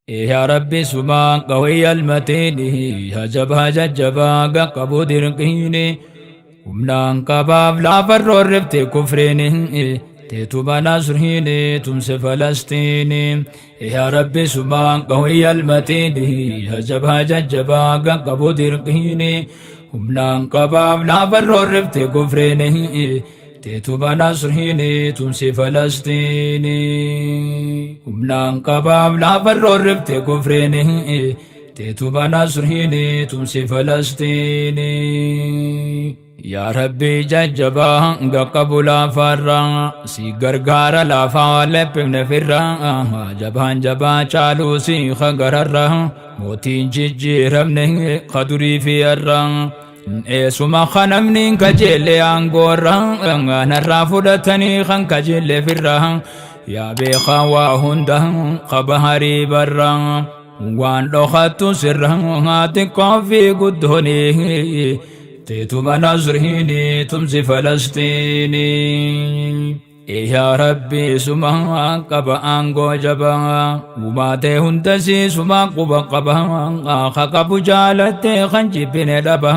Yaa Rabbi sumaan qawiyya almatiini jabaa jajjabaa qaqqabu dirqiini humnaan qabaaf laafa roorrifte kufriini teetuma nasriini tumse Falastiini. Yaa Rabbi sumaan qawiyya almatiini jabaa jajjabaa qaqqabu dirqiini humnaan qabaaf laafa roorrifte kufriini teetuma nasriini tumse Falastiini. Humnaan qabaaf laafa roorrifte kufriini teetuma nasriini tumse Falastiini. Yaa Rabbi jajjabaa qaqqabu laafarraa si gargaara laafaa lephifne firraa jabaan jabaa caaluu si hagararraa mootiin jijjiiramne kadurii fi har'aa eessuma kanamni kajeelle aangoorraa narraa fudhatanii kan kajeelle firraa yaa beekaa waa hunda qaba harii barraa waan dhokattu sirraa xiqqoo fi guddoonii teetuma nasriini tumsi Falastiini. Yaa Rabbi sumaa qaba aangoo jabaa uumaatee hundasii sumaa quba qaba ka qabu jaalattee kan jibbine dhaba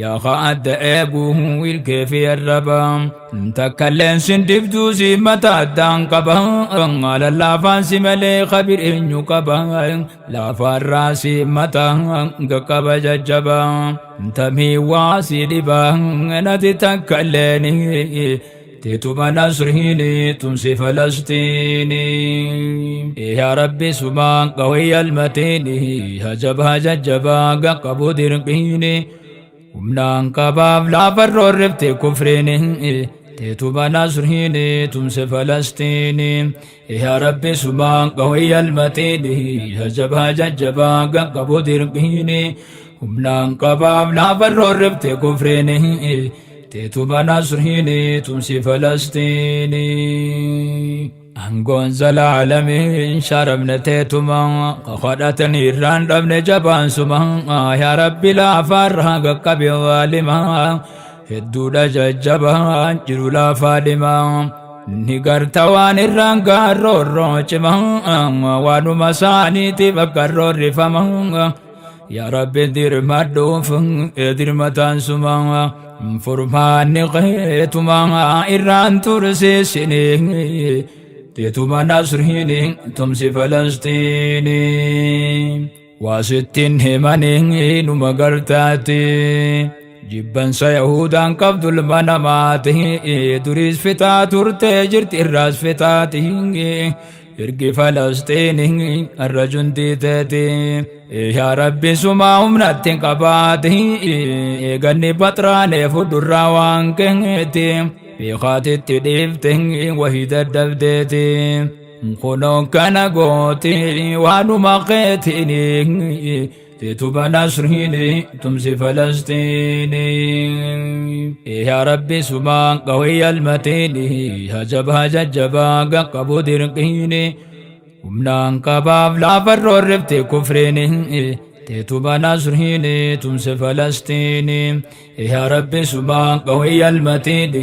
yaa ka adda eeguu ilkee fi arraba takkalleen sin dibduu si mata addaan qaba lallaafaan si malee kabir eenyu qaba laafaarraa si mata qaqqaba jajjaba tamii waa si dhiba nati takkalleen teetuma nasriini tumsi Falastiini. Yaa Rabbi sumaan qawiyya almatiini jabaa jajjabaa qaqqabu dirqiini humnaan qabaaf laafa roorrifte kufriini teetuma nasriini tumse Falastiini. Yaa Rabbi sumaan qawiyya almatiini jabaa jajjabaa qaqqabu dirqiini humnaan qabaaf laafa roorrifte kufriini teetuma nasriini tumsi Falastiini. Aangoon zalaalamiin sharamne teetuma kadhatanii irraan dhabne jabaan suma yaa Rabbi laafaarraa qaqqabe waalima hedduudha jajjabaan jiru laafaa dhima ni garta waan irraan gaarroorroo cima waanuma isaaniitiif akka roorrifama yaa Rabbi dirmadhuuf dirmataan suma furmaanni keetuma irraan tursiisini teetuma nasriini tumsi Falastiini. Waasittiin himanii numa gartaati jibbansa Yahudaan qabdu ilma namaati duriis fixaa turtee jirti irraas fixaati ergi Falastiini har'a juntii teeti. Yaa Rabbi sumaa humnatti qabaati eeganni baxraanee fudurraa waan keeti beekaatitti dhiifte wahii daddabdeeti. Kunoo kana gooti waanuma keetiini teetuma nasriini tumsi Falastiini. Yaa Rabbi sumaan qawiyya almatiini jabaa jajjabaa qaqqabu dirqiini humnaan qabaaf laafa roorrifte kufriini teetuma nasriini tumse Falastiini. Yaa Rabbi sumaan qawiyya almatiini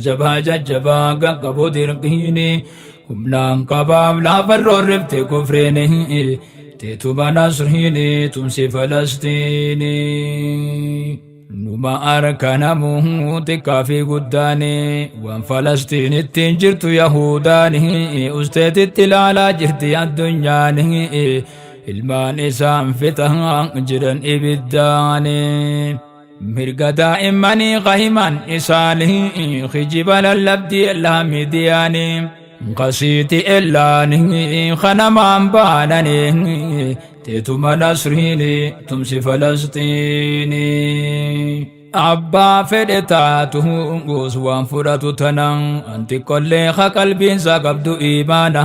jabaa jajjabaa qaqqabu dirqiini humnaan qabaaf laafa roorrifte kufriini teetuma nasriini tumsi Falastiini. Numa harka namuu xiqqaa fi guddaani waan Falastiinittiin jirtu Yahudaani usteetitti ilaalaa jirti addunyaani ilmaan isaan fixaa jiran ibiddaani. Mirga daa'immanii qahiman isaanii kijiba lallabdii ellaa miidiyaanii qasiiti ellaanii kanamaan baananii teetuma nasriini tumsi Falastiini. Abbaa fedhe taatu goos waan fudhatu tana anti qollee ka qalbiinsa qabdu imaana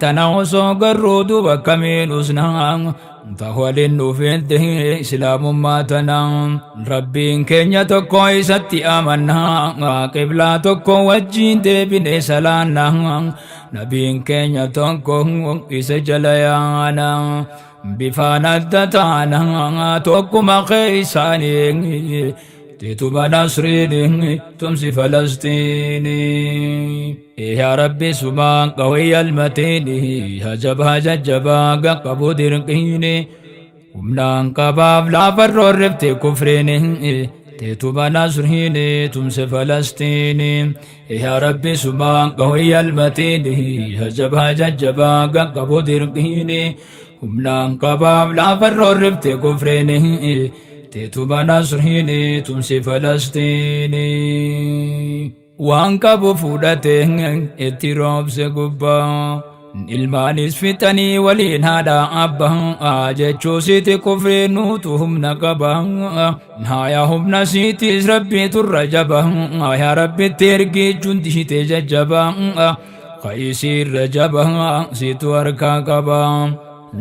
tana osoo garruu duuba akkamiin usna ta waliin dhufeette islaamummaa tana Rabbiin keenya tokko isatti amanna qiblaa tokko wajjiin deebine salaanna nabiin keenya tokko isa jala yaana bifaan adda taana tokkuma keessaanii. Teetuma nasriini tumsi Falastiini. Yaa Rabbi sumaan qawiyya almatiini hajabaa jajjabaa qaqqabu dirqiini. Humnaan qabaaf laafa roorrifte kufriini. Teetuma nasriini tumsi Falastiini. Yaa Rabbi sumaan qawiyya almatiini hajabaa jajjabaa qaqqabu dirqiini. Humnaan qabaaf laafa roorrifte kufriini. Teetuma nasriini tumsi Falastiini. Waan qabu fudhate itti roobse gubbaa. Ilmaanis fixanii waliin haadha abbaa jechuu siiti kufriin nuutu humna qaba. Haaya humna siitis rabbii turra jaba. Yaa rabbitti ergii jundiite jajjaba. Ka'isiirra jaba siitu harkaa qaba.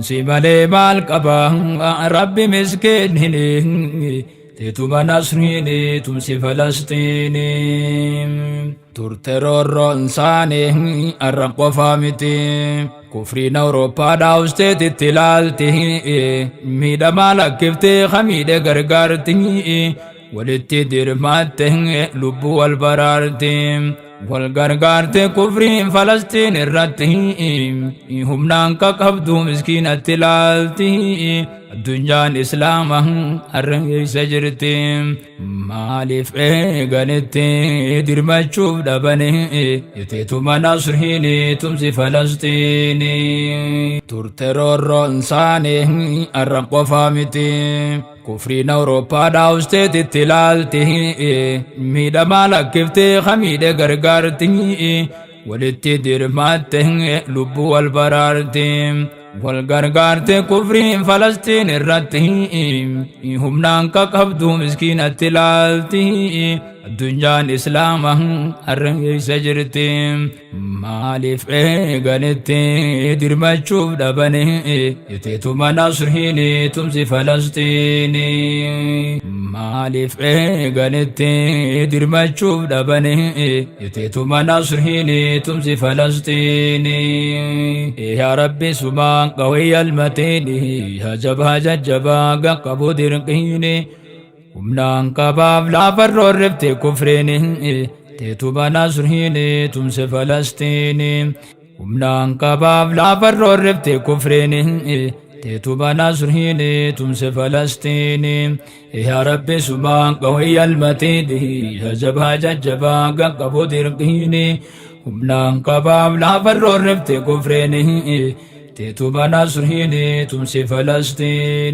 Si malee maal qaba rabbi miskiinini. Teetuma nasriini tumsi Falastiini. Turte roorroon isaanii har'a qofaa miti. Kufriin Awurooppaadhaa usteetitti ilaalti. Miidhamaa lakkiftee hamiidhe gargaarti. Walitti dirmaatte lubbuu wal baraarti. Wal gargaarte kufriin Falastiin irratti. Humnaan qaqabdu miskiinatti ilaalti. Addunyaan Islaama har'a keessa jirti. Maaliif eeganitti dirmachuuf dhabani? Teetuma nasriini tumsi Falastiini. Turte roorroon isaanii har'a qofaa miti. Kufriin Awurooppaadhaa usteetitti ilaalti. Miidhamaa lakkiftee hamiidhe gargaarti. Walitti dirmaatte lubbuu wal baraarti. Wal gargaarte kufriin Falastiin irratti. Humnaan qaqabdu miskiinatti ilaalti. Addunyaan Islaama har'a keessa jirti. Maaliif eeganitti dirmachuuf dhabani? Teetuma nasriini tumsi Falastiini. Maaliif eeganitti dirmachuuf dhabani? Teetuma nasriini tumsi Falastiini. Yaa Rabbi sumaan qawiyya almatiini jajjabaa jajjabaa qaqqabu dirqiini. Humnaan qabaaf laafa roorrifte kufriini. Teetuma nasriini tumsi Falastiini. Humnaan qabaaf laafa roorrifte kufriini. Teetuma nasriini tumsi Falastiini. Yaa Rabbi sumaan qawiyya almatiini jajjabaa jajjabaa qaqqabu dirqiini. Humnaan qabaaf laafa roorrifte kufriini. Teetuma nasriini tumsi Falastiini.